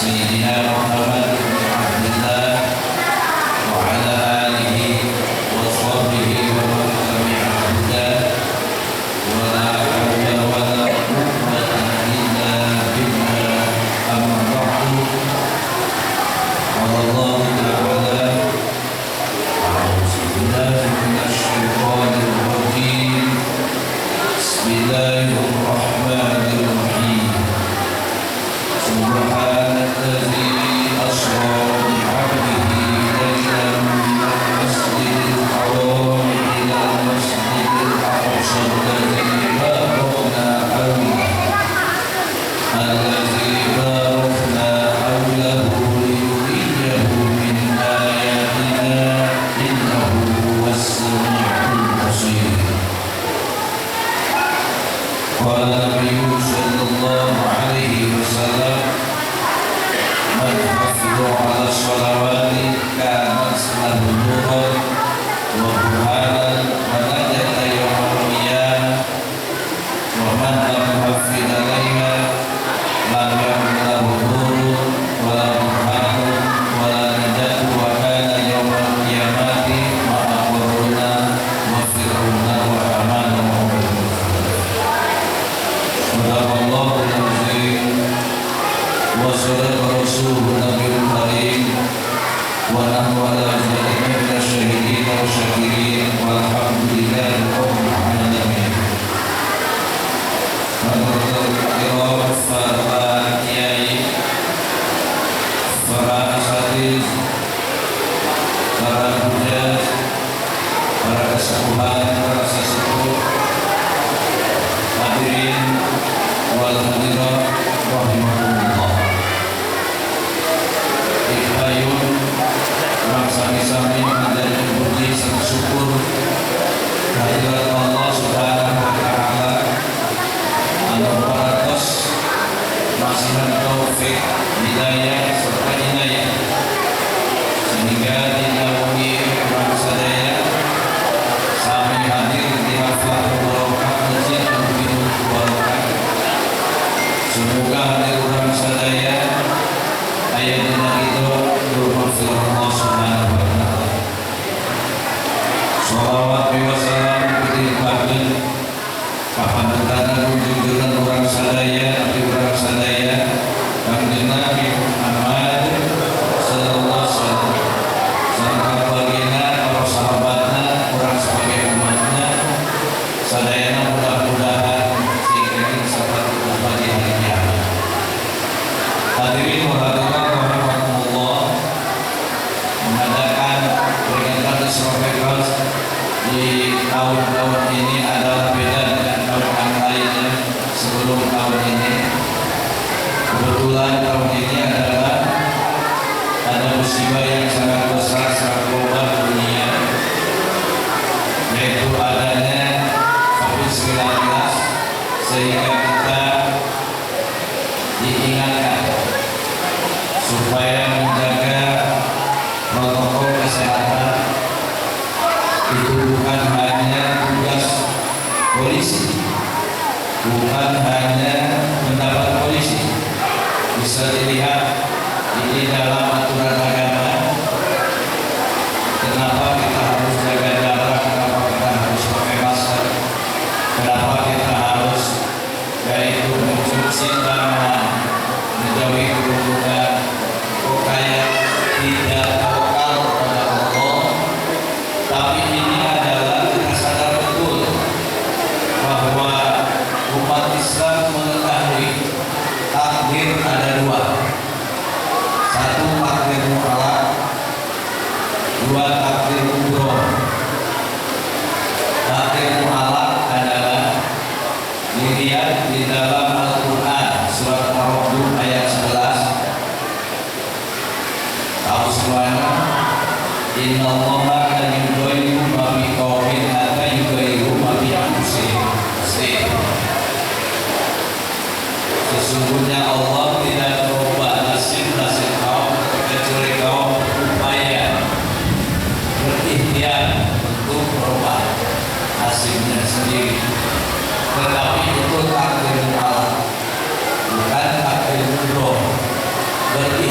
Sayyidina Muhammad ibn Abdillah wa ala alihi wa sahbihi wa man tabi'a hudah. Wa la hawla wa la quwwata illa billah. Amma ba'du. Qala Allah ta'ala, a'udzu billahi minasy syaithanir rajim. Bismillahirrahmanirrahim. Subhanalladzi asra bi'abdihi laylan minal masjidil haram ilal masjidil aqsa alladzi barakna hawlahu linuriyahu min ayatina innahu huwas samiul basir. Qala Nabi sallallahu alaihi wasallam, man hafiza ala sholawati kanat lahu nuran wa burhanan wa najata yawmal qiyamah, wa man lam yuhafiz alaiha lam yakun lahu nurun wa la burhanun wa la najatu wa kana yawmal qiyamati ma'a qaruna wa fir'auna wa hamana wa Sadaqallahu al-azim wa sadaqa rasuluhu nabiyul karim wa nahnu ala dzalika minasy syahidin wa syakirin walhamdulillahi rabbil alamin. Hadratul kiram, para kiai, para asatiz, para hujjaj, para kesepuhan, para sesepuh, hadirin wal hadirat rahimakumullah. Ikayun urang sami-sami menjadi puji serta syukur kehadirat Allah Subhanahu wa taala anu parantos masihan taufik, hidayah serta inayah sehingga dina wengi urang sadaya sami hadir di haflah barokah masjid anu pinuh barokah. Semoga hadir urang sadaya aya dina ridho bermaghfirah Allah Subhanahu wa taala. Shalawat wa salam dititipkeun ka panutan junjungan urang sadaya, abdi urang sadaya, Kangjeng Nabi Muhammad sallallahu alaihi wasallam, sareng keluargana, para sahabatna, urang sebagai umatna sadayana, mudah-mudahan sehingga seperti di hari kiamat. Hadirin wa hadirat rahimakumullah, mengadakan peringatan Isra Mi'raj di tahun-tahun ini adalah beda dengan tahun yang lainnya sebelum tahun ini. Kebetulan tahun ini adalah ada musibah yang sangat besar, sangat global dunia, yaitu adanya COVID-19, sehingga kita diingatkan supaya menjaga protokol kesehatan. Itu bukan hanya tugas polisi, bukan hanya pendapat polisi. Bisa dilihat ini dalam aturan agama. Kenapa kita harus jaga jarak? Kenapa kita harus pakai masker? Kenapa kita harus yaitu mencuci tangan, menjauhi kerumunan? Kok kayak tidak tawakal kepada Allah? Tapi ini adalah kita sadar betul bahwa umat Islam mengetahui takdir ada dua. Satu, takdir mu'alaq, dua, takdir mubrom. Takdir mu'alaq adalah dilihat di dalam Al-Quran surat Ar-Ra'd ayat 11. Tahu semuanya, Innallaha la yughayyiru ma biqaumin hatta yughayyiru ma bi anfusihim. Sesungguhnya Allah tidak merubah nasib-nasib kaum kecuali kaum berupaya, berikhtiar untuk merubah nasibnya sendiri. Tetapi itu takdir Allah, bukan takdir mubrom. Berikhtiar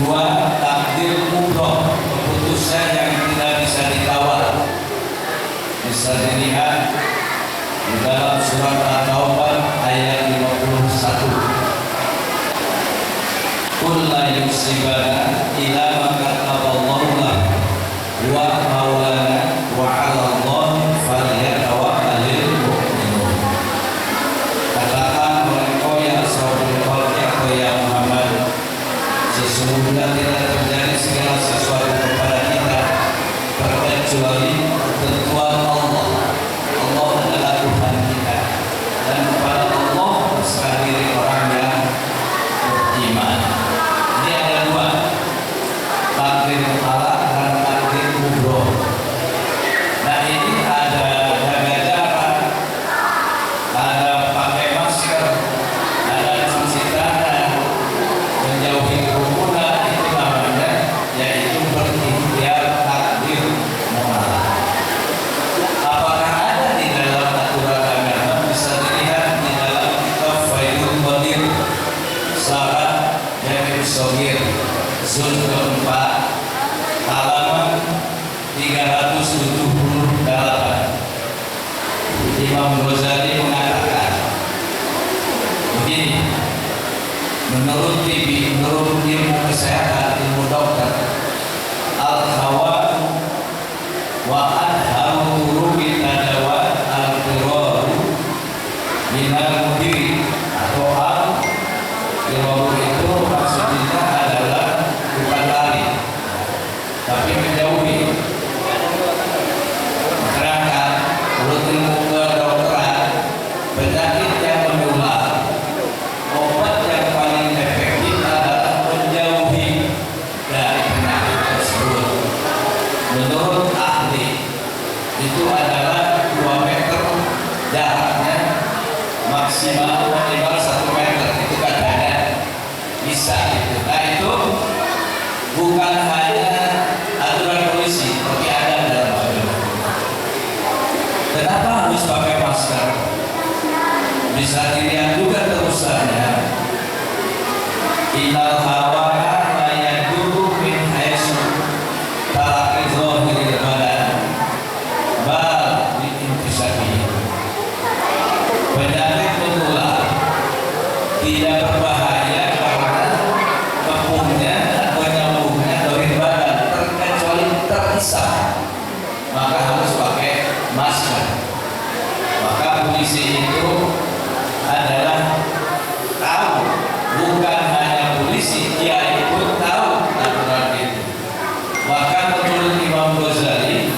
Kedua, takdir mubram, keputusan yang tidak bisa ditawar. Bisa dilihat di dalam surat At-Taubah ayat 51. Qul la yusibana illa ma kataballahu lana wa maulana wa 'ala Allahi falyatawakkalul mu'minun. Katakan oleh ya Rasulullah atau ya Muhammad, sesungguhnya tidak terjadi segala sesuatu kepada kita terkecuali ketentuan Allah. Allah adalah Tuhan kita, dan kepada Allah berserah diri orang yang beriman. Ini ada dua, takdir mutlak dan takdir mubram. Nah, ini ada jaga jarak, ada pakai masker, ada cuci tangan, menjauhi kerumunan, itu namanya yaitu berikhtiar takdir mutlak. Apakah ada di dalam aturan agama? Bisa dilihat di dalam kitab Faidul Qadir Syarah Jami' Shaghir Juz keempat halaman 378. Imam Ghazali mengatakan begini, menurut tibi, menurut ilmu kesehatan, ilmu dokter, al-hawa wa adharu turuqi tadawa al-firaru minal mudiri, atau al-firaru itu maksudnya adalah bukan lari, tapi menjauhi. Sedangkan menurut ilmu kedokteran, penyakit yang menular, obat yang paling efektif adalah menjauhi dari penyakit tersebut. Menurut ahli, itu adalah 2 meter jaraknya, maksimal minimal 1 meter, itu katanya bisa itu. Nah, itu bukan hanya aturan polisi, tapi ada dalam agama. Kenapa harus pakai masker? Bisa dilihat juga terusannya. Innal hawa la yadurru min haitsu talaqqi zahiril badan bal bi intisabihi. Penyakit menular tidak berbahaya karena kepungnya atau nyambungnya dari badan, terkecuali terhisap, maka harus pakai masker. Maka polisi itu adalah tahu, bukan hanya polisi, kiai pun tahu aturan itu. Bahkan menurut Imam Ghazali,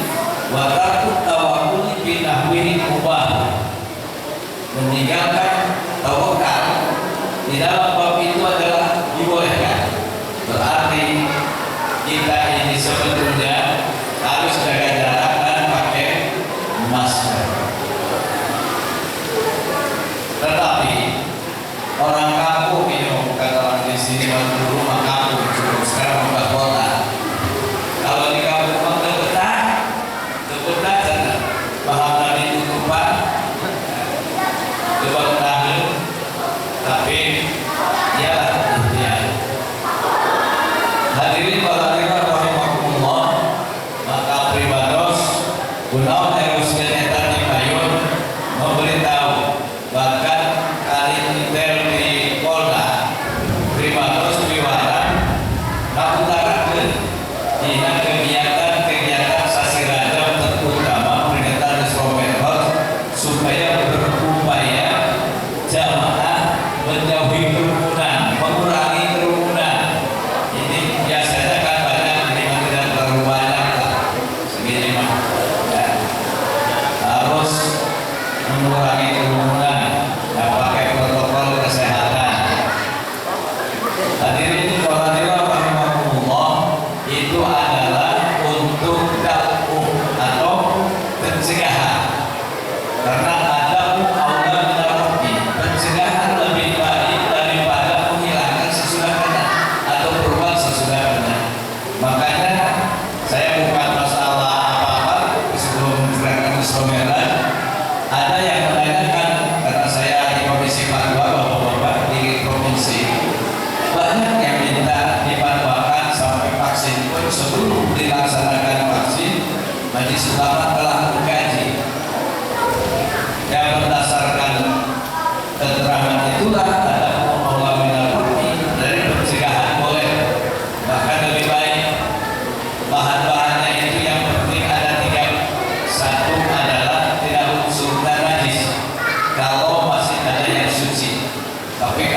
wa tarku tawakkuli binahwihi mubah, meninggalkan tawakal di dalam bab itu adalah dibolehkan. Berarti kita ini sebetulnya harus jaga jarak dan pakai masker. Tetapi orang kampung ini, bukan orang di sini, orang di rumah kampung, cukup sekarang udah kota. Kalau di kampung mah betah, betah sana. Paham tadi tutupan, betah, tapi ya ikhtiar. Hadirin wal hadirat rahimakumullah, maka pribados kunaon teruskeun eta di payun memberitahu, bahkan kali intel di Polda pribados piwarang ngutarakeun dina kegiatan-kegiatan sasi Rajab, terutama peringatan Isra Mi'raj, supaya berupaya jamaah menjauhi kerumunan, mengurangi kerumunan. Ini biasanya kan banyak, ini mah tidak terlalu banyak lah, segini mah. Ya. Harus mengurangi kerumunan, dan pakai protokol kesehatan.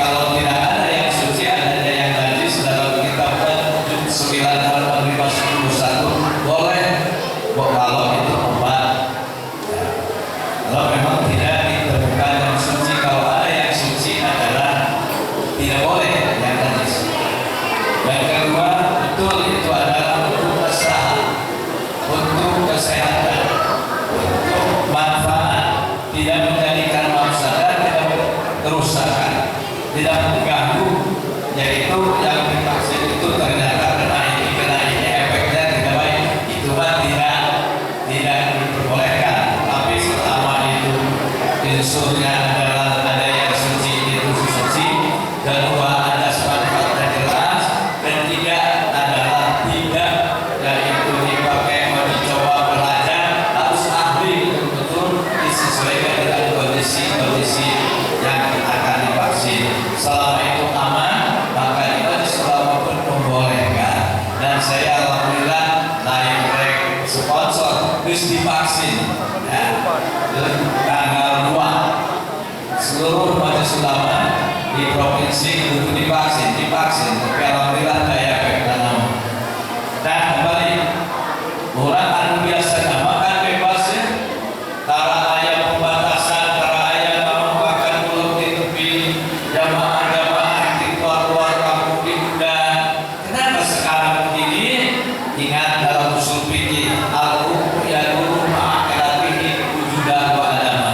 Kalau tidak ada yang suci, ada yang najis dalam kitab 9 halaman 51 boleh kalau itu obat. Ya. Kalau memang tidak ditemukan yang suci, kalau ada yang suci adalah tidak boleh yang najis. Dan kedua, betul itu adalah untuk maslahat, untuk kesehatan, untuk manfaat, tidak menjadikan mafsadat, tidak kerusakan, tidak mengganggu, yaitu yang divaksin itu ternyata kena ini efeknya tidak baik, itu mah tidak tidak diperbolehkan. Tapi selama itu unsurnya adalah ada yang suci itu suci, kedua ada manfaatnya jelas, ketiga adalah tidak yaitu dipakai mau dicoba belajar harus ahli betul-betul disesuaikan dengan kondisi-kondisi yang akan divaksin. Selama itu aman, maka Majelis Ulama pun membolehkan. Dan saya alhamdulillah lain rek sponsor terus divaksin ya. Tanggal 2 seluruh majelis ulama di provinsi itu divaksin, divaksin. Tapi alhamdulillah daya tanam. Nah, kembali orang anu biasa makan bebas ya. Tara aya pembatasan, tara aya makan mulut di tepi, jamaah-jamaah di keluar-keluar kampung diundang. Kenapa sekarang begini? Ingat dalam usul fikih, al-hukmu yaduru ma'a illatihi wujudan wa adama.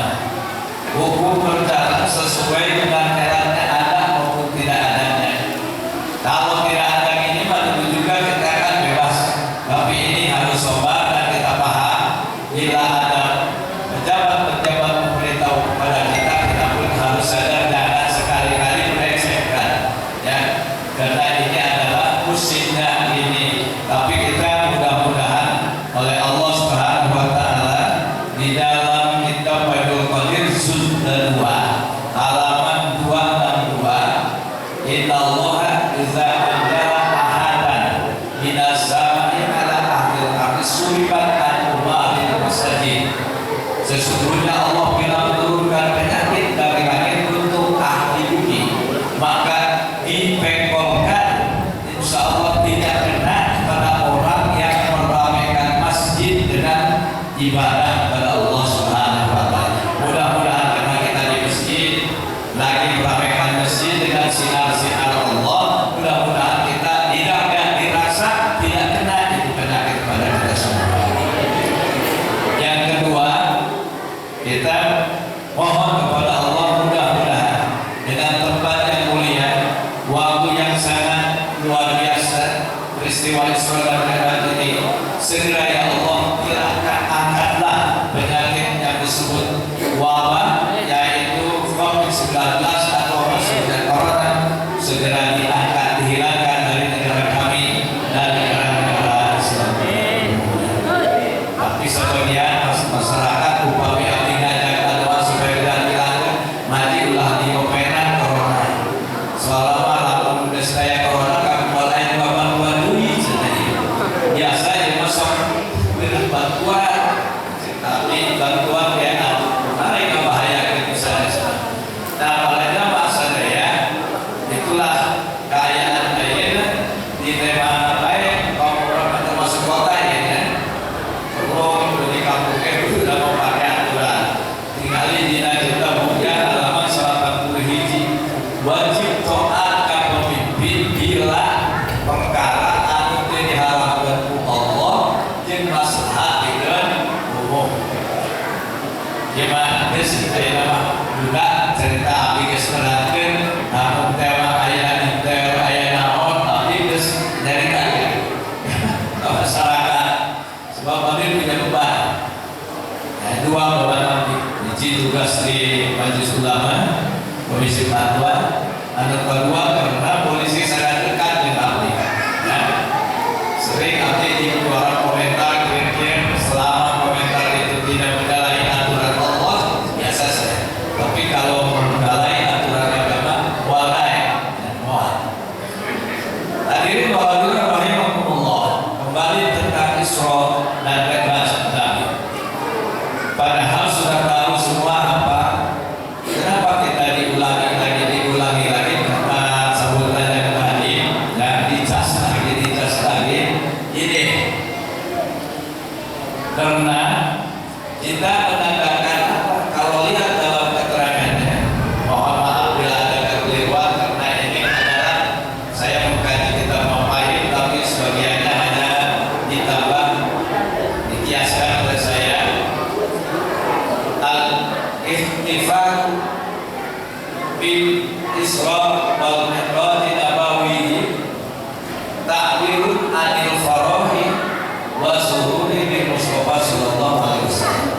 Hukum berjalan sesuai dengan eratnya ada maupun tidak adanya. Kalau tidak ada ini mah tentu juga kita akan bebas. Tapi ini harus sobar dan kita paham. Bila ada pejabat-pejabat memberitahu kepada kita, kita pun harus sadar jangan sekali-kali melecehkan. Ya, karena ini adalah musimnya ini. Tapi kita mudah-mudahan oleh Allah Subhanahu wa taala di dalam kitab Faidul Qadir juz 2 halaman 262, innallaha iza anzala ahadan minas sama'i ala ahlil ardi suribat an umaril masajid. Sesungguhnya Allah bila menurunkan penyakit dari langit untuk ahli bumi, maka dipengkolkan, insya Allah tidak kena pada orang yang meramaikan masjid dengan ibadah kepada Allah Subhanahu wa taala. Mudah-mudahan karena kita di masjid lagi meramaikan masjid dengan sinar-sinar Allah, mudah-mudahan kita tidak dirasa tidak kena itu penyakit pada kita semua. Yang kedua, kita mohon kepada Allah mudah-mudahan dengan tempat yang mulia, waktu yang sangat luar biasa, peristiwa Isra dan Mi'raj ini, segera ya Allah hilangkan, angkatlah penyakit yang disebut wabah, yaitu COVID-19 atau maksudnya corona, segera diangkat, dihilangkan dari negara kami dan negara-negara Islam. Tapi sebagian masyarakat upami abdi ngajak doa supaya tidak dihilangkan, maju ulah diopenan corona. Selama lamun geus aya corona kamu lain bantuan deui cenah ieu. Biasa ieu mah sok beunah bantuan, tapi bantuan ya mereka bahayakeun misalnya. Nah, apalagi sadaya itulah keayaan ayeuna di tema baik termasuk kota ya. Perlu di kampung itu sudah memakai aturan. Tinggali dina kitab Bukhari halaman 81 hiji. Wajib taat ka pemimpin bila perkara anu teu diharamkeun ku Allah jeung maslahat pikeun umum. Gimana geus ayeuna mah buka cerita abdi geus nerangkeun namun tema aya inter aya naon abdi geus nyaritakeun ke masyarakat sebab abdi punya beban. Nah, dua beban abdi. Hiji tugas di Majelis Ulama, Komisi Fatwa. Anu kedua karena polisi sangat dekat dengan abdi. Nah, sering abdi dikeluarkan komentar kirim-kirim, selama komentar itu tidak menyalahi aturan Allah biasa saja. Tapi kalau menyalahi aturan agama walai dan muat. Hadirin wa hadirat rahimakumullah. Kembali tentang Isra dan Mi'raj Nabi. Padahal sudah tahu semua apa. Kenapa kita diulangi lagi, diulangi lagi? Isra wal Mi'raj Nabawi ta'wirun anil farahi wa sururi bil Mustafa sallallahu alaihi wasallam.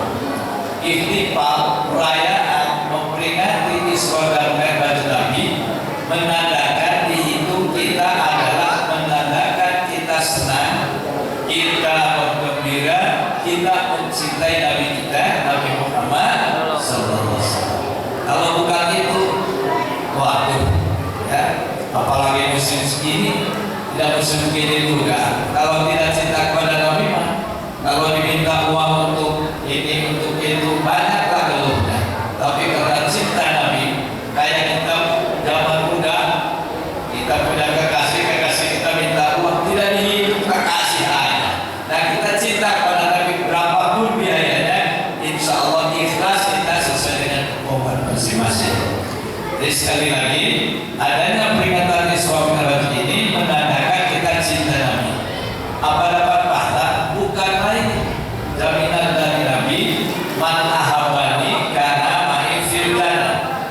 Ihtifal, perayaan memperingati Isra dan Mi'raj Nabi menandakan dihitung kita adalah menandakan kita senang, kita bergembira, kita mencintai Nabi kita, Nabi Muhammad sallallahu alaihi wasallam. Kalau bukan itu, waduh, ya, apalagi musim segini, tidak musim begini juga. Kalau tidak cinta kepada Nabi mah, kalau diminta uang untuk ini, untuk itu, banyaklah keluhnya. Tapi karena cinta Nabi, kayak kita zaman muda, kita punya kekasih, kekasih kita minta uang, tidak dihitung, kekasih aja. Nah, kita cinta kepada Nabi berapapun biayanya, insya Allah ikhlas kita sesuai dengan kemampuan masing-masing. Jadi sekali lagi, adanya peringatan Isra Mi'raj ini menandakan kita cinta Nabi. Apa dapat pahala? Bukan lain jaminan dari Nabi, man ahabbani kana ma'i fil jannah.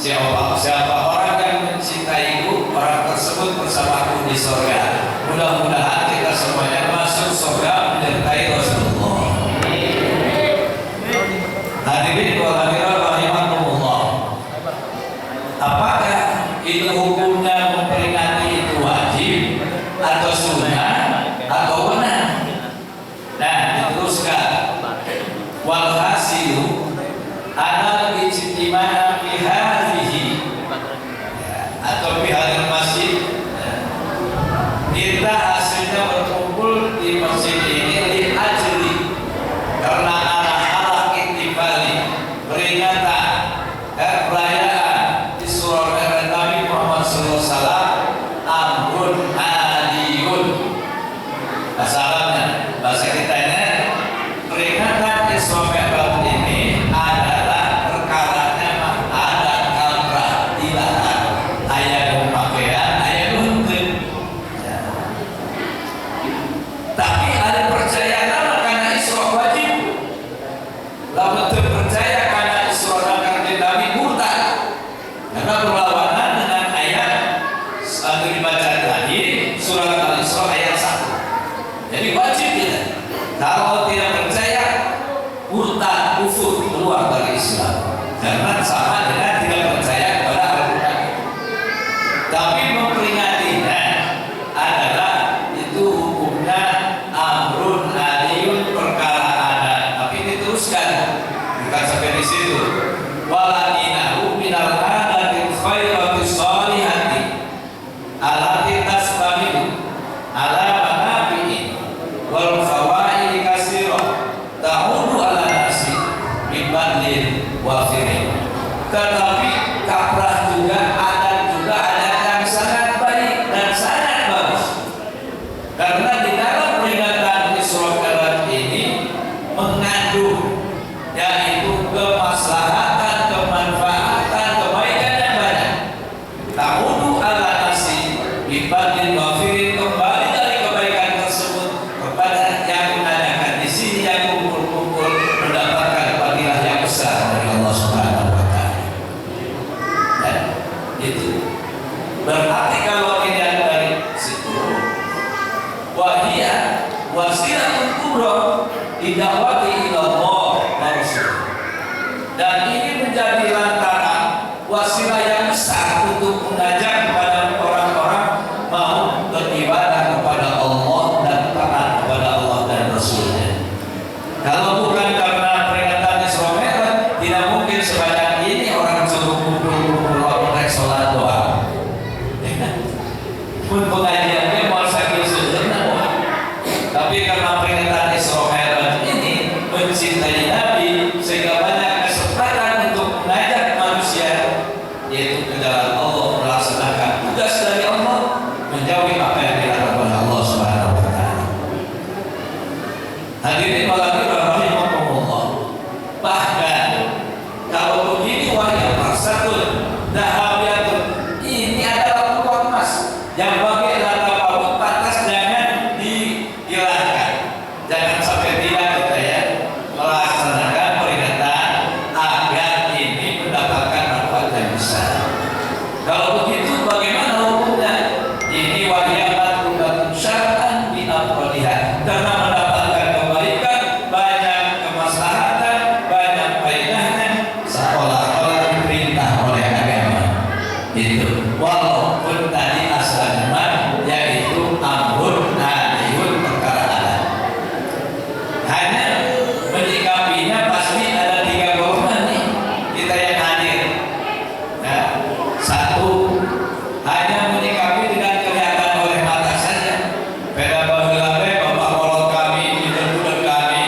Siapa siapa orang yang mencintaiku, orang tersebut bersamaku di surga. Mudah-mudahan kita semuanya masuk surga menyertai Rasulullah. Hadirin wal hadirat rahimakumullah. Apakah itu hukumnya memperingati itu wajib atau sunnah atau benar? Nah, diteruskan. Walhasilu anal ijtima'a fi hadhihi, ya, atau fi hadzal masjid, ya. Kita hasilnya berkumpul di masjid ini li ajli, karena arah-arah ihtifali, peringatan dan perayaan Isra Mi'raj Nabi Muhammad SAW, amrun adiyun. Bahasa Arabnya, bahasa kitanya, peringatan Isra Mi'raj ini adalah perkaranya mah ada kaprah dilarang, aya nu pakaian, aya nu henteu. Ya. Tapi ada percaya nama karena Isra wajib. Lamun teu percaya karena Isra dan Kanjeng Nabi, murtad. Karena berlawanan dengan ayat yang dibaca tadi, surat Al-Isra ayat 1. Jadi wajib kita. Kalau tidak percaya, murtad, kufur, keluar dari Islam. Karena sama dengan tidak percaya kepada Al-Quran. Tapi memperingatinya adalah itu hukumnya amrun aliyun, perkara adat. Tapi diteruskan, bukan sampai di situ. Walakinahu minal adatil khairati salihati alati tastamilu ala manafi'in wal fawaidi kasirah ta'udu ala nasi bibadlin wafirin. Tetapi kaprah juga, adat juga, adat yang sangat baik dan sangat bagus. Karena di dalam peringatan Isra Mi'raj ini mengandung yaitu kemaslahatan, kemanfaatan, kebaikan yang banyak. Ta'udu ala nasi bibadlin wafirin, kembali dari kebaikan tersebut kepada yang mengadakan di sini, yang kumpul-kumpul, mendapatkan fadilah yang besar dari Allah Subhanahu wa taala. Dan itu berarti kalau dilihat dari situ, wahia wasilatun kubra lidakwati ilallah wa rasul. Dan ini menjadi lantaran wasilah yang besar untuk mengajak kepada orang-orang mau beribadah kepada Allah dan taat kepada Allah dan Rasulnya. Kalau bukan karena peringatan Isra Mi'raj, tidak mungkin sebanyak ini orang suruh kumpul-kumpul orang sholat doa. Pun pengajiannya mau sakit sederhana. Tapi karena peringatan Isra Mi'raj ini mencintai Nabi, sehingga banyak kesempatan untuk mengajak manusia yaitu ke jalan Allah, melaksanakan tugas dari Allah, menjauhi apa yang dilarang oleh Allah Subhanahu wa taala. Hadirin wal hadirat rahimakumullah. Bahkan kalau begini, wahai farsatun dahabiyatun, ini adalah peluang emas yang bagi Gitu. Walaupun tadi asalnya mah yaitu amrun adiyun, perkara ada. Hanya menyikapinya pasti ada tiga golongan nih kita yang hadir. Nah, satu hanya menyikapi dengan kelihatan oleh mata saja. Beda baheula teh bapak kolot kami, budak kami,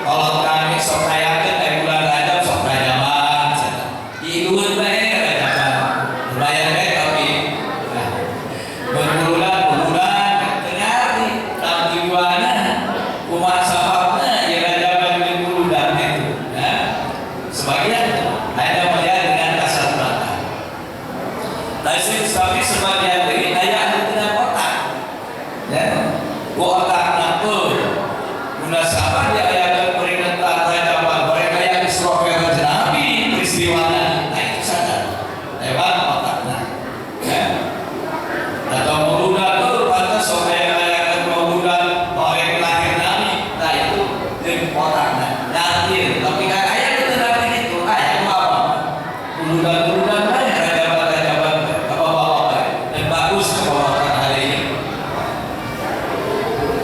kolot kami sok ayakeun aya bulan Rajab sok rajaban cenah. Ieu bae rajaban. Lumayan bae tapi nah, berbulan-bulan teu ngarti tam tujuanna kumaha sababna ieu rajaban jeung muludan itu. Nah, sebagian hanya melihat dengan kasat mata. Tapi sebagian lagi aya anu dengan otak. Ya, ku otak tuh munasabah dia aya peringatan rajaban mereka yang Isra Mi'raj Nabi peristiwana. Nah, itu sadar lewat otaknya. Ya. Atau muludan tuh pantas sok aya aya muludan orang lahir Nabi. Nah, itu jeung otakna. Ngerti, tapi kan aya nu teu ngerti itu, aya nu apa? Muludan-muludan bae, rajaban-rajaban bapak-bapak bae. Dan bagus kebawakan hari ini.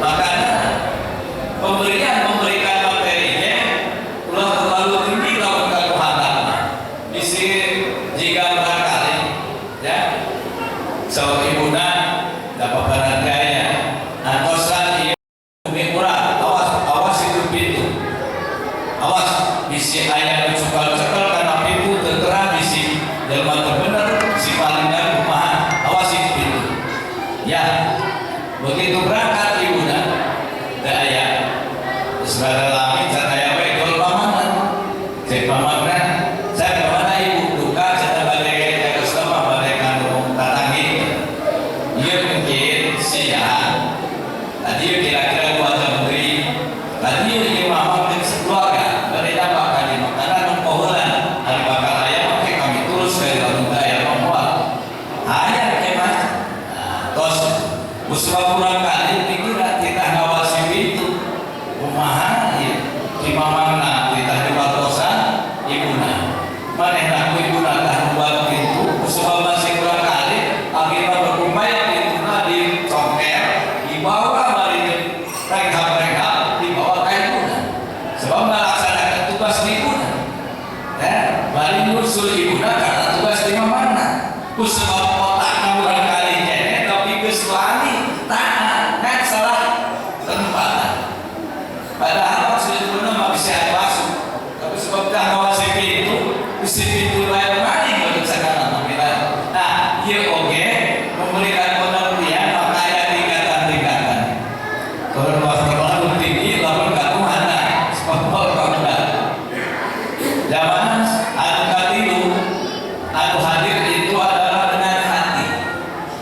Makanya pemberian memberikan materinya ulah terlalu tinggi lamun kakuatan. Bisi jika barangkali ya saur ibuna dapat barangkaya antosan ieu bumi urang, awas awas itu pintu, awas bisi aya nu cukal-cekal kana pintu, teu terang bisi jelema teu bener si palingna kumaha, awas itu pintu. Ya, begitu berangkat ibuna teu aya. Geus rada lami can aya we gol mamana. Cek mamana, "Saya kemana ibu?" "Duka," cenah, "bade jaga sama bade kanu tatanggi." Ieu mungkin siang tadi kira-kira 2 jam deui. Tadi ieu mama jeung sekeluarga bade nyapak ka di makanan nu poholan hari bakal aya oke kami terus ke lamun teu aya mah moal aya ke mah. Nah, tos usaha kurang kali pikiran kita ngawasi pintu kumaha ieu di mamangna kita di patosan ibuna manehna ku ibuna tah buat pintu usaha masih kurang kali akhirnya berupaya pintuna dicongkel dibawa balik mereka dibawa ke ibuna sebab melaksanakan tugas di ibuna ya balik nyusul ibuna karena tugas di mamangna. Ku sebab otakna kurang kali kene tapi geus wani taat kan salah tempat. Padahal maksud ibuna mah bisa masuk, tapi sebab dah ngawasi pintu bisi pintu lain maling untuk sekarang. Nah, ieu oge memberikan pengertian maka ada tingkatan-tingkatan. Kalau terlalu tinggi lamun katuhana sebab kalau jamaah anu katilu anu hadir itu adalah dengan hati.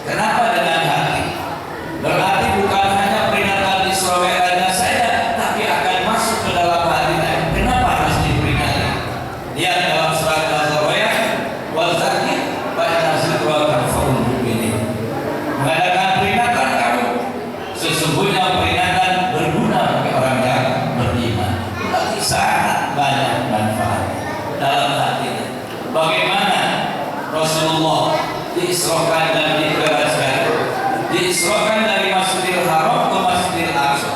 Kenapa dengan hati? Berarti bukan hanya peringatan Isra Mi'rajnya saja, tapi akan masuk ke dalam hati. Kenapa harus diperingati? Lihat dalam surat Al-Zariyat, wa dzakir fa inna dzikra tanfa'ul mu'minin. Mengadakan peringatan kamu, sesungguhnya peringatan berguna bagi orang yang beriman. Berarti sangat banyak manfaat dalam hatinya. Bagaimana Rasulullah diisrokan dan dimi'rajkan? Diisrokan dari Masjidil Haram ke Masjidil Aqsa.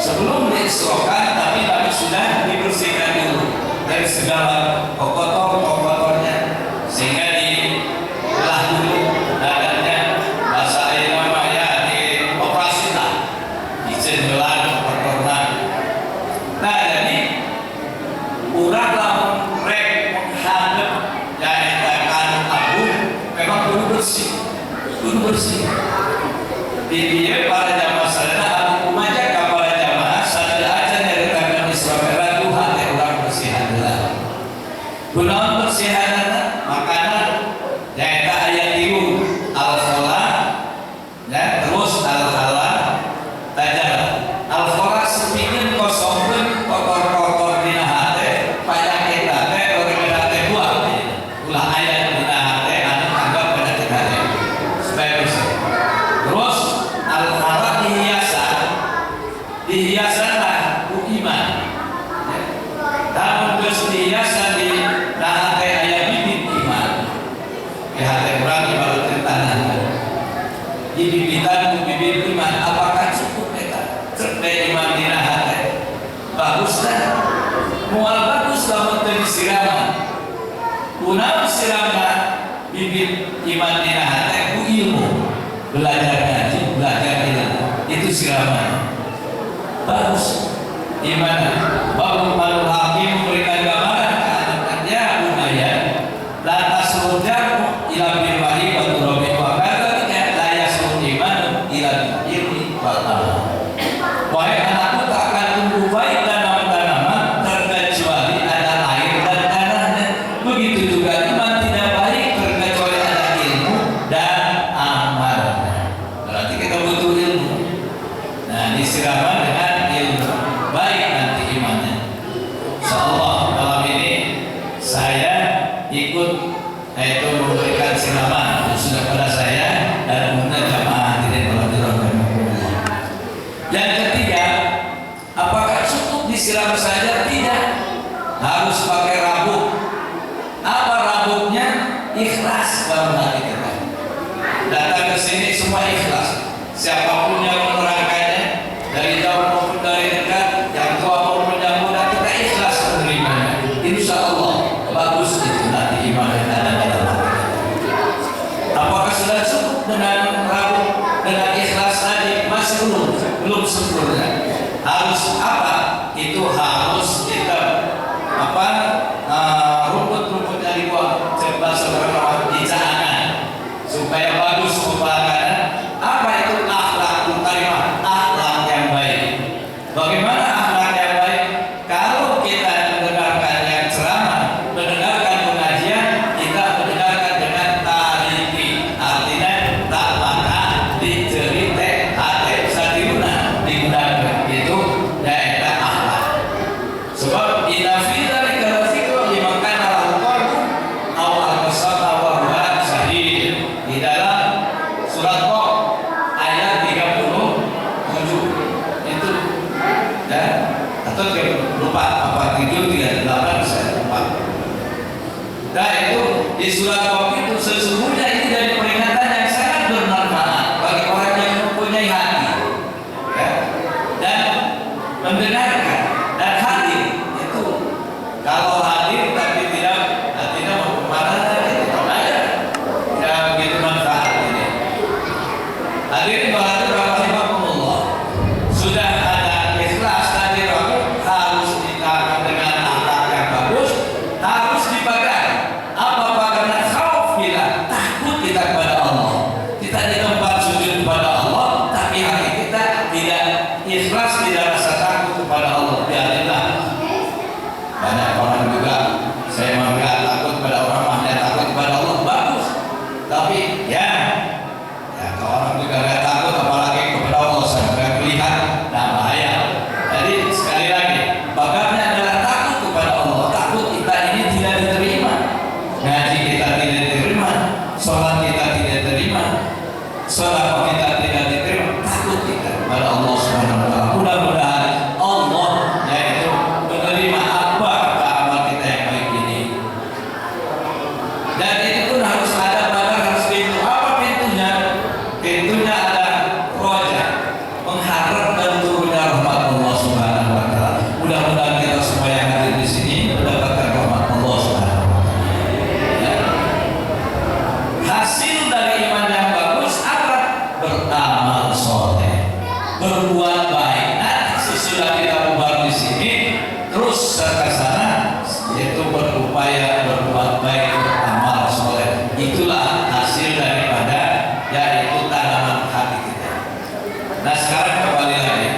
Sebelum diisrokan, tapi Nabi sudah dibersihkan dulu dari segala kotor-kotornya, sehingga dibelah dulu badannya, bahasa air namanya dioperasi lah, dicendelan kotorna. Nah, jadi urang lamun rek menghadap ya eta kanu agung memang kudu bersih, kudu bersih. Di dieu para jamaah sadaya anu kumaja ka para jamaah sadaya aja nyaritakeun Isra Mi'raj ku hate urang bersihan heula. Kunaon bersihanana? Makana nyaeta aya tilu, al-khala ya, terus al-hala tajala. Al-khala sepikeun kosongkeun kotor-kotor dina hate, penyakit hate, organ hate buang. Ulah aya dina hate anu anggap penyakit hate supaya bersih. Terus al-hala Dibibitan ku bibit iman, apakah cukup eta? Cek iman dina hate. Bagus dah. Moal bagus lamun teu disiraman. Kunaon siramna bibit iman dina hate? Ku ilmu. Belajar ngaji, belajar ilmu. Itu siraman. Bagus. Iman. Bapak Luqmanul Hakim memberikan gambaran ke anak-anaknya, ya bunayya, la tasluhul zar'u illa bil ma'i wa turabi wa kadzalika la yasluhul iman illa bil ilmi wal amal. Wahai anakku, tak akan tumbuh baik tanaman-tanaman terkecuali ada air dan tanahnya. Begitu juga iman tidak baik terkecuali ada ilmu dan amal. Berarti kita butuh ilmu. Nah, disiraman dengan ilmu, baik nanti imannya. Insyaallah malam ini saya ikut, yaitu memberikan siraman khususnya kepada saya dan umumnya jamaah hadirin wal hadirat. Yang ketiga, apakah cukup disiram saja? Tidak. Harus pakai rabuk. Apa rabuknya? Ikhlas dalam hati kita. Datang ke sini semua ikhlas. Siapapun yang menerangkannya, dari jauh maupun dari dekat, yang tua maupun yang muda, kita ikhlas menerimanya. Insya Allah bagus itu nanti iman yang ada dalam hati kita. Apakah sudah cukup dengan rabuk, dengan ikhlas tadi? Masih belum, belum sempurna. Harus apa? Itu harus kita apa? Rumput-rumputnya dibuang, bahasa orang dicaangan supaya bagus pembakaran. Apa itu akhlakul karimah? Akhlak yang baik. Bagaimana akhlak yang baik? Kalau kita mendengarkan yang ceramah, mendengarkan pengajian, kita mendengarkan dengan taliti, artinya tak maka dicerite hati satiruna digunakan, itu daerah akhlak. Sebab inna fi dzalika ladzikra liman kana lahu qalbun aw alqa sam'a wa huwa syahid. Di dalam surat Qaf ayat 37 itu ya, atau lupa apa 7 38, saya lupa. Nah, itu di surat Qaf itu sesungguhnya ini dari peringatan yang sangat bermanfaat bagi orang yang mempunyai hati ya, dan mendengarkan dan hadir. Itu kalau hadir tapi tidak, hatinya mau kemana itu tetap aja tidak begitu manfaat ini. Hadirin wal hadirat rahimakumullah, sudah ada ikhlas tadi, harus ditanam dengan akhlak yang bagus, harus dipagar. Apa pagarnya? Khauf kita, takut kita kepada Allah. Kita di tempat sujud kepada Allah, tapi hati kita tidak ikhlas, tidak rasa takut kepada Allah. Biarinlah. Banyak orang juga, saya mah nggak takut kepada orang, mah takut kepada Allah, bagus. Tapi ya, ya kalau orang juga nggak takut, apalagi kepada Allah sampai melihat, nah bahaya. Jadi sekali lagi, pagarnya adalah takut kepada Allah. Takut kita ini tidak diterima, ngaji kita tidak diterima, sholat kita tidak diterima, sholat kita tidak diterima. Takut kita kepada Allah Subhanahu Wa Taala. Mudah-mudahan Allah yaitu menerima apa amal kita yang baik ini. Dan itu pun harus ada pagar, harus pintu. Apa pintunya? Pintunya ada roja, mengharapkan turunnya rahmat Allah Subhanahu Wa Taala. Mudah-mudahan kita semua yang hadir di sini mendapatkan rahmat Allah Subhanahu Wa Taala. Ya. Hasil dari iman yang bagus apa? Beramal soleh, berbuat baik. Nanti sesudah kita bubar di sini, terus ke sana, yaitu berupaya berbuat baik, beramal soleh. Itulah hasil daripada yaitu tanaman hati kita. Nah, sekarang kembali lagi.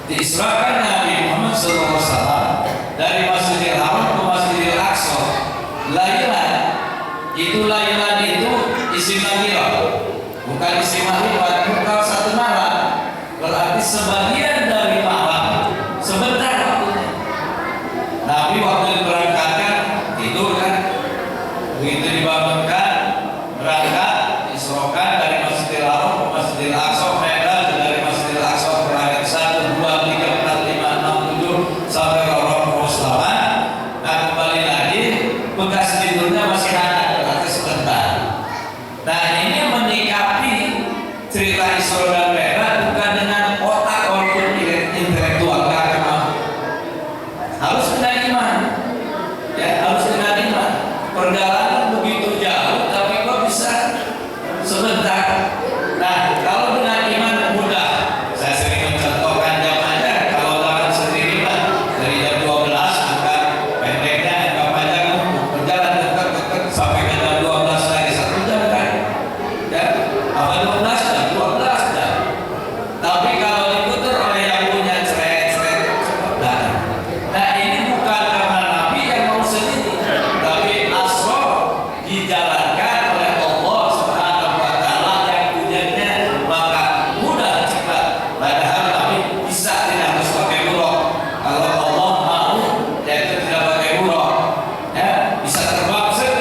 Diisrakan Nabi Muhammad SAW dari Masjidil Haram ke Masjidil Aqsa. Lailan itu, lailan itu isim nakirah, bukan isim ma'rifat, bukan satu malam. Berarti sebagian dari malam, sebentar waktunya. Nabi waktu diberangkatkan tidur kan, begitu dibangunkan berangkat, isrokan dari Masjidil Haram ke Masjidil Aqsa, Mi'raj dari Masjidil Aqsa ke langit 1, 2, 3, 4, 5, 6, 7 sampai ke Roh 8. Nah, kembali lagi bekas tidurnya masih hangat, berarti sebentar. Nah, ini menyikapi Cerita Isra dan Mi'raj bukan dengan otak walaupun intelektual, nggak akan mampu. Harus dengan iman. Ya, harus dengan iman. Perjalanan begitu jauh, tapi kok bisa sebentar. Nah, kalau dengan iman mudah. Saya sering mencontohkan jam aja. Kalau jalan sendiri mah dari jam 12, bukan pendeknya, agak panjang, berjalan dekat-dekat sampai ke jam 12 lagi 1 jam kan? Ya, apa 12 jam? 12 jam. Tapi kalau diputar oleh yang punya, ceret, ceret, cepat datang. Nah, ini bukan karena Nabi yang mau sendiri, tapi asro dijalankan oleh Allah Subhanahu wa Ta'ala yang punyanya, maka mudah cepat. Padahal Nabi bisa tidak harus pakai buraq. Kalau Allah mau, yaitu tidak pakai buraq. Ya, bisa terbang set.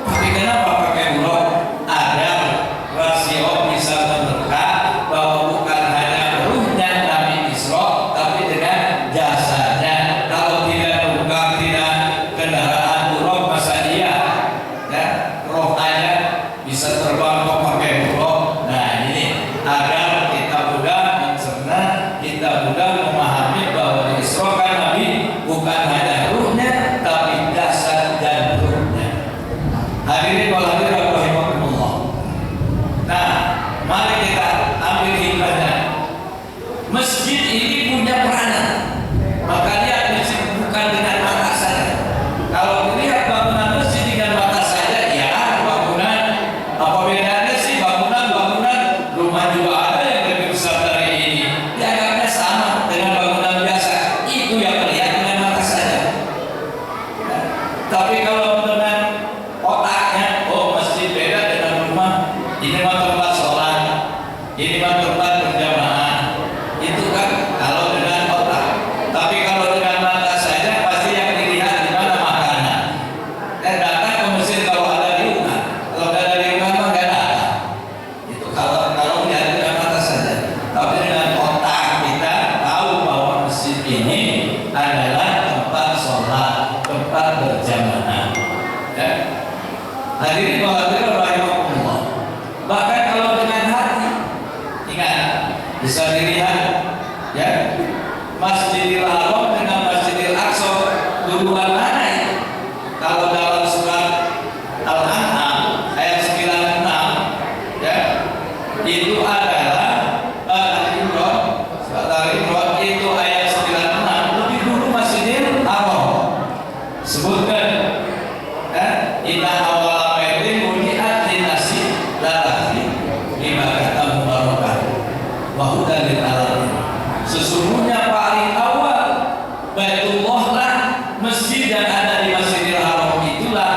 Tapi kenapa pakai buraq? Ada rasio bisa menerka bahwa bukan hanya ruhnya Nabi Isra, tapi dengan jasadnya. Kalau tidak buka, tidak kendaraan buraq, masa iya ya, roh aja bisa terbang kok pakai buraq. Nah, ini agar kita mudah mencerna, kita mudah memahami bahwa diisrokan Nabi bukan hanya ruhnya, tapi jasad dan ruhnya. Hadirin wal hadirat rahimakumullah. Nah, mari kita ambil hikmahnya. Masjid ini punya peranan. Maka lihat masjid bukan dengan mata saja. Kalau dilihat bangunan masjid dengan mata saja, ya bangunan. Apa bedanya sih bangunan-bangunan? Rumah juga ada yang lebih besar dari ini. Dianggapnya sama dengan bangunan biasa. Itu yang melihat dengan mata saja. Nah, tapi kalau dengan otaknya, oh, masjid beda dengan rumah. Ini mah tempat sholat, ini mah tempat berjamaah. Itu kan kalau dengan otak. Tapi kalau dengan mata saja, pasti yang dilihat di mana makanan. Dan datang ke masjid kalau ada liungan. Kalau nggak ada liungan mah nggak datang. Itu kalau kalau lihat dengan mata saja. Tapi dengan otak kita tahu bahwa masjid ini adalah tempat sholat, tempat berjamaah. Ya. Hadirin wal hadirat rahimakumullah. Bahkan kalau dengan hati, ingat, bisa dilihat ya, Masjidil Haram dengan Masjidil Aqsa duluan mana itu? Kalau dalam surat Al-An'am ayat 96 ya, itu adalah Al-Imran, surat Al-Imran itu ayat 96, lebih dulu Masjidil Haram. Sebutkan ya, inna awwala baitin wudi'a linnasi lalladzi bi Bakkata mubarakan wa hudan lil alamin. Sesungguhnya paling awal Baitullah lah, masjid yang ada di Masjidil Haram itulah,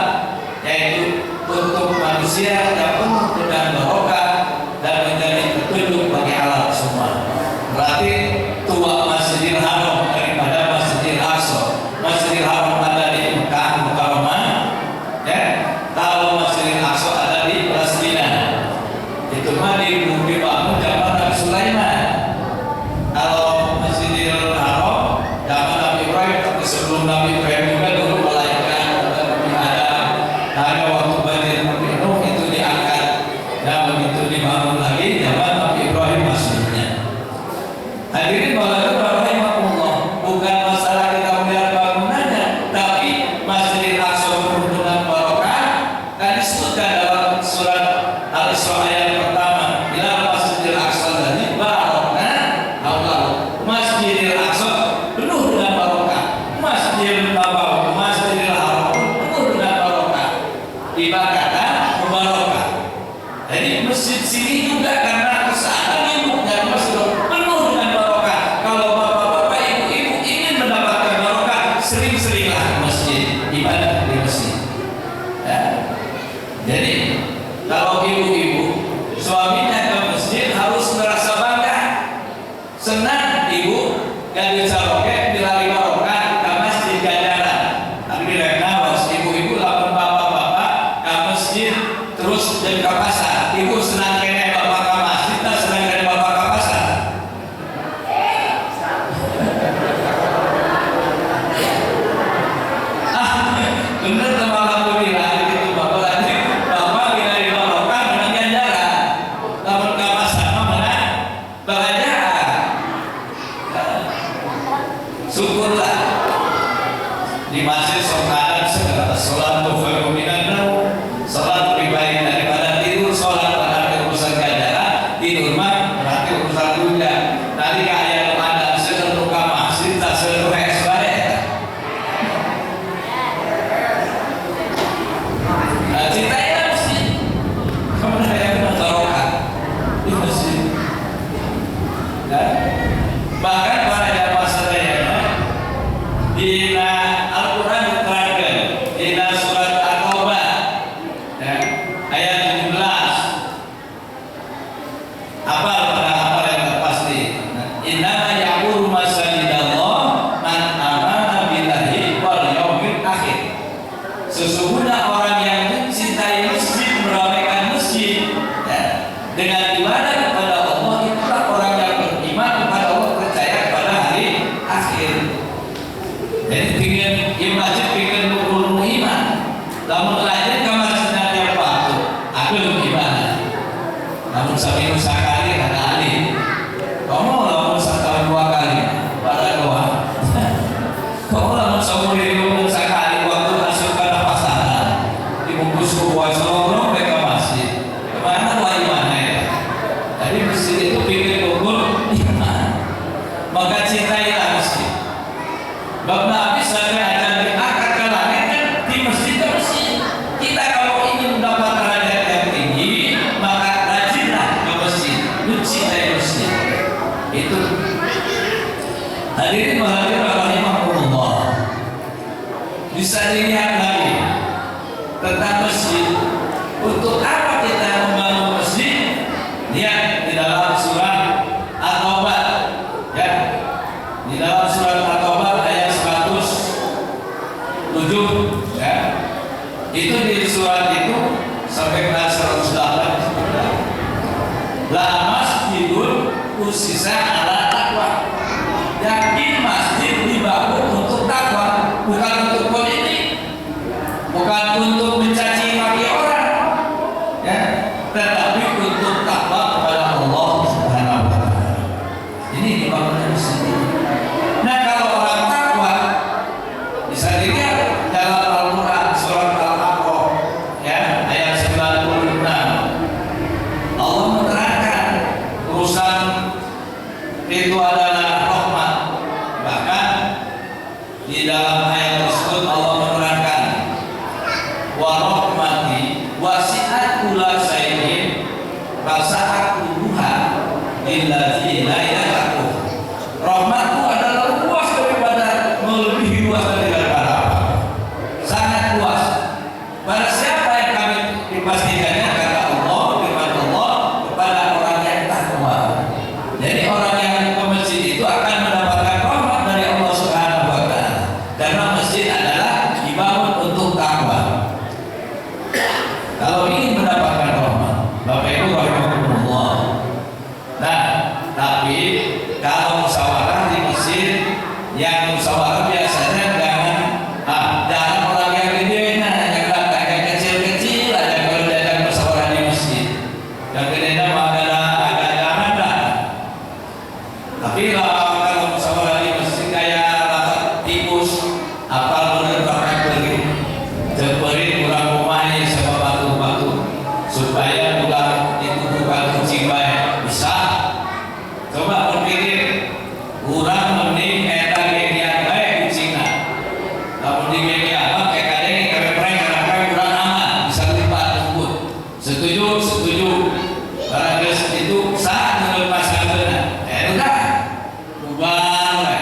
yaitu untuk manusia yang penuh dengan barokah dan menjadi petunjuk bagi alam semua. Berarti tua Masjidil Haram daripada Masjidil Aqsa. Masjidil Haram ada di Mekah Mukarramah, ya. Kalau Masjidil Aqsa ada di Palestina. Itu mah dibangun zaman Nabi Sulaiman. Kalau Masjidil Haram zaman Nabi Ibrahim, tapi sebelum Nabi Ibrahim juga dulu malaikat Nabi Adam. Hanya waktu banjir Nabi Nuh itu diangkat dan begitu dibangun lagi zaman Nabi Ibrahim masjidnya. Hadirin wal hadirat rahimakumullah, bukan masalah kita melihat bangunannya, tapi Masjidil Aqsa penuh dengan barokah dan disebutkan dalam surat Al-Isra ayat pertama, ila Masjidil Aqsa alladzi barakna haulahu. Masjidil Aqsa penuh dengan barokah. Masjidil Nabawi, Masjidil Haram penuh dengan barokah. Ibadah mubarakah. Jadi masjid sini juga karena kesana ibunya masjid penuh dengan barokah. Kalau bapak-bapak, ibu-ibu ingin mendapatkan barokah, sering-seringlah ke masjid, ibadah di masjid. Ya. Jadi kalau ibu-ibu suaminya ke masjid harus merasa bangga, senang ibu gadis caroke bilari barokah ke masjid ganjaran. Tapi rek naros ibu-ibu lamun bapak-bapak ke masjid terus dan ke pasar, ibu senang keneh bapak ke masjid, tak senang keneh bapak ke pasar? Ah, bener teman, alhamdulillah gitu. Bapak lagi bapak bila barokah dengan ganjaran, lamun ke pasar mah. Dengan ibadah kepada Allah, itulah orang yang beriman kepada Allah, percaya kepada hari akhir. Jadi ingin ya masjid ingin ukur iman. Lamun rajin ke masjid tiap waktu, aku ibadah. Namun sambil sekali ada alih. Kamu lamun setahun dua kali pada doa. Kamu lamun seumur hidup sekali waktu masuk ke pasaran dibungkus ku puasa mereka masjid. Kemana wah imannya ya? Jadi masjid itu bikin ukur iman. Maka cintailah masjid. Bab Nabi sampai akan diangkat ke langit kan di masjid ke masjid. Kita kalau ingin mendapat derajat yang tinggi, maka rajinlah ke masjid, mencintai masjid. Itu. Hadirin wa hadirat rahimakumullah. Bisa dilihat lagi tentang masjid. Untuk apa kita membangun masjid? Lihat di dalam surat At-Taubah, ya. Di dalam surat At-Taubah ayat 107, ya. Itu di surat itu sampai ke 108 disebutkan. La masjidun ussisa ala taqwa. Yakin masjid dibangun untuk takwa, bukan untuk politik, bukan untuk mencaci maki orang, ya, tetapi untuk takwa kepada Allah Subhanahu wa Taala. Ini dibangunnya masjid. Nah, kalau orang takwa bisa dilihat dalam Al-Quran surat Al-A'raf, ya, ayat 96. Allah menerangkan urusan itu adalah rahmat. Bahkan di dalam ayat tersebut Allah menerangkan wa rahmati wasi'at kulla syai'in fasa'aktubuha lilladzina yattaqun. Rahmatku adalah luas daripada, melebihi luas daripada apa. Sangat luas. Pada siapa yang kami dipastikannya, kata Allah, firman Allah, kepada orang yang takwa. Jadi orang yang ke masjid itu akan mendapatkan rahmat dari Allah Subhanahu wa Taala. Karena masjid adalah dibangun untuk takwa. Kalau ingin mendapatkan rahmat, Bapak Ibu rahimakumullah. Nah, tapi kalau musyawarah di masjid, yang musyawarah biasanya jangan jangan orang yang gede, nah, yang datang yang kecil-kecil aja kalau diajak musyawarah di masjid. Yang gede mah agak jangan lah. Tapi kalau musyawarah di masjid kayak rapat tikus, apal bener pakai beri, jemperin kurang pemain sama batu-batu supaya ulah dituduhkan kucing baik bisa. Coba berpikir, kurang mending eta gegian bae kucingna. Lamun di gegian mah kayak kadang kerepreng kerepreng kurang aman, bisa lipat tunggu. Setuju, setuju. Barang geus itu sah menurut masyarakat. Eh udah, bubar we.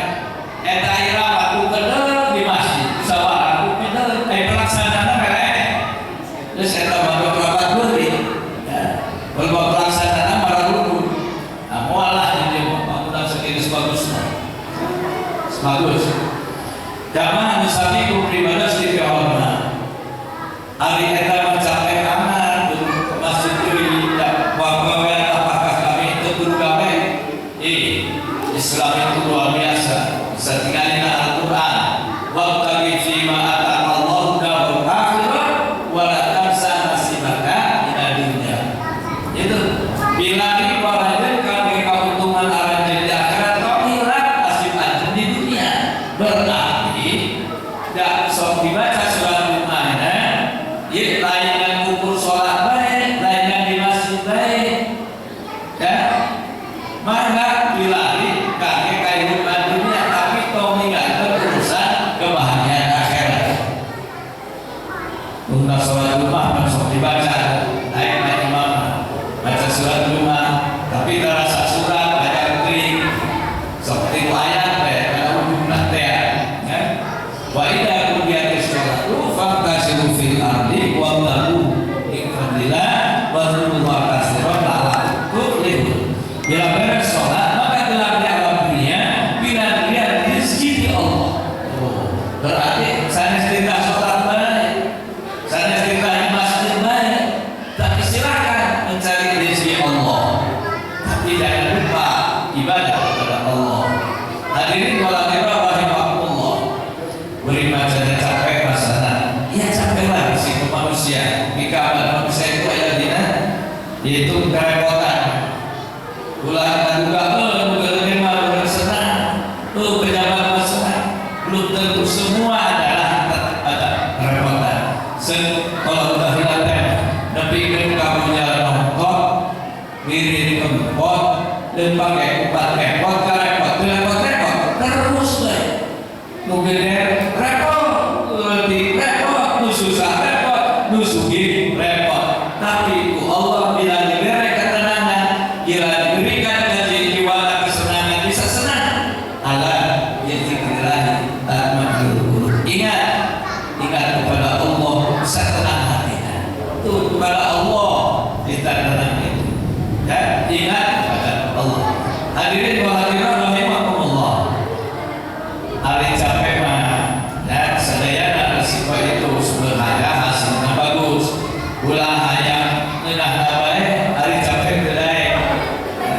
Eta ira waktu kedel di masjid, musyawarah ku kedel, eh pelaksanaan mere. Terus eta baru rapat beuki. Ya. Kalau pelaksanaan marah dulu. Nah, mualah ini bangunan segini bagusnya. Bagus. Jamaah misalnya ku pribadi istiqomah. Hari eta mencapai aman ke masjid deui bahwa apakah kami itu kudu gawe? Eh, Islam itu luar biasa. Bisa tinggalin Al-Quran. Wabtaghi fima ataka Allahu darul akhirah wa la tansa nasibaka minad dunya. Itu bila di aranjeun kami keuntungan aranjeun di akhirat, kau hilang nasib anjeun di dunia. Berarti tidak sok dibaca surat Jumat, ya, lain ukur sholat baik, lain di masjid baik, ya. Maka bilari kaki kehidupan dunia, tapi tong ninggalkeun urusan kebahagiaan akhirat. Untuk sholat Jumat kan sok dibaca, naik naik imam baca surat Jumat, tapi terasa surat banyak kering, seperti ayat teh, karena ujungna teh, ya. Wa idza qudiyatis sholatu fantasyiru fil ardi wabtaghu min fadlillah wadhkurullaha katsiran la'allakum tuflihun. Bila beres sholat, maka telah di alam dunia, bila dia rezeki di Allah. Oh, berarti sanes tidak sholat baik, sanes tidak di masjid baik, tapi silakan mencari rezeki Allah. Itu kerepotan. Ulah kaduga nu gede mah urang senang, pejabat mah senang. Belum tentu semua adalah ada kerepotan. Kalau udah hilang teh, nepikeun ka jalan nongkot, ngirit kempot, dan pakai kupat repot, repot, repot, repot, terus we. Nu gede repot, leutik repot, nu susah repot, nu sugih repot. Tapi ku Allah bila diberi ketenangan, bila diberikan jiwa kesenangan, bisa senang. Ala bidzikrillah tatmainnul qulub. Ingat, ingat kepada Allah bisa tenang hatinya. Tuh kepada Allah kita tenang itu. Ya, ingat kepada Allah. Hadirin wa hadirat rahimakumullah. Hari capek mah ya sadayana risiko itu sebenarnya hasilnya bagus. Ulah hayang ngeunah bae hari capek teu daek. Ya,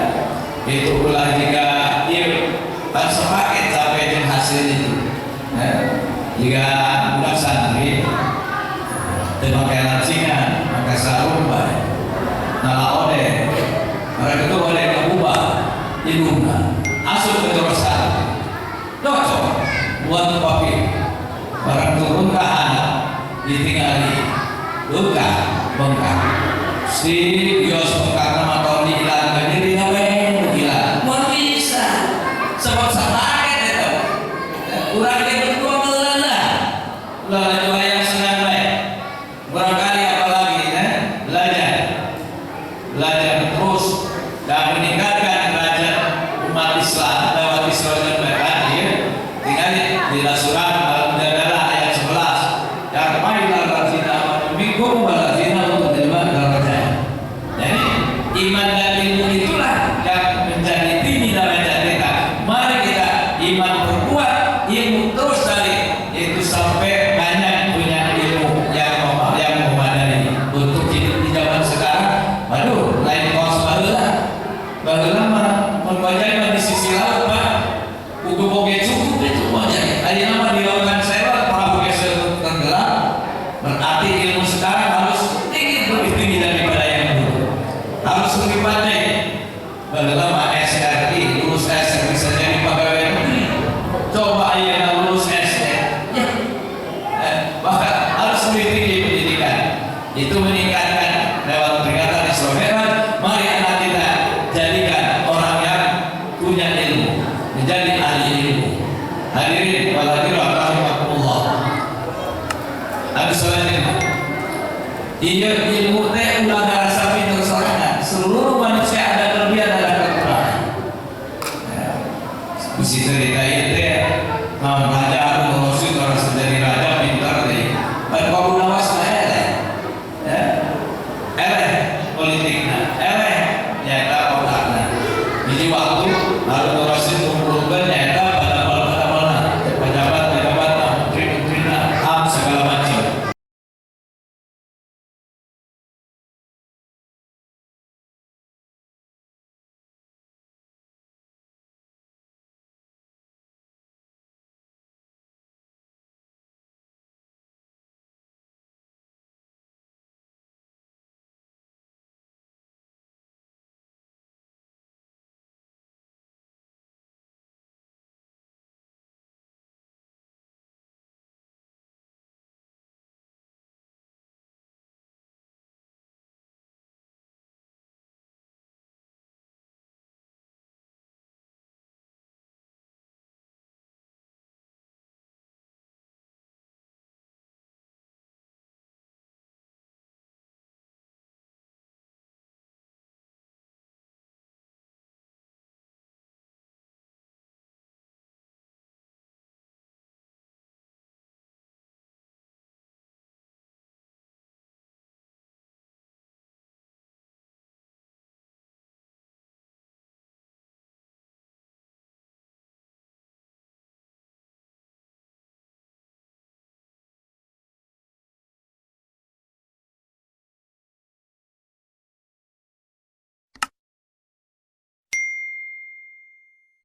itu ulah jika ieu pan sepaket capek jeung hasil itu. Ya, jika budak santri teu make lancingan, make sarung bae. Nala ode. Mereka itu ode kabubah hidungna. Asup ke jero sarung. Cocok buat kopi. Barang turun ke anak ditinggali luka bengkak. Si Yos bengkak nama tahun hilang jadi we gila. Mau bisa. Sebab sapaket itu. Kurang ge berdua meulana. Ulah juga yang senang bae. Barangkali apalagi ya, belajar. Belajar terus dan meningkatkan derajat umat Islam lewat Isra dan Mi'raj ya. Tinggal di surah Al-Mujadalah ayat 11. Yarfa'illahu alladzina amanu minkum walladzina utul ilma darajat. Jadi iman dan ilmu itulah yang menjadi tinggi derajat kita. Mari kita iman berkuat, ilmu terus cari itu sampai banyak punya ilmu yang memadai untuk hidup di zaman sekarang. Waduh, lain kos baheula. Baheula mah mun bajai mah di sisi laut, Pak. Kudu boge cukup itu bajai. Ayeuna mah di lautan sewa perahu geser tenggelam. Berarti ilmu sekarang harus tinggi, lebih tinggi daripada yang dulu. Harus lebih pandai. Baheula mah SRI, lulus SR bisa jadi pegawai negeri. Coba ayeuna lulus SD. Ya. Bahkan harus lebih tinggi pendidikan. Itu meningkatkan lewat peringatan Isra Mi'raj. Mari anak kita jadikan orang yang punya ilmu, menjadi ahli ilmu. Hadirin wal hadirat rahimakumullah. Anu selanjutnya. Iya, ilmu teh ulah ngarasa pinter sorangan. Seluruh manusia ada kelebihan, ada kekurangan. Ya. Bisi cerita ieu teh naon.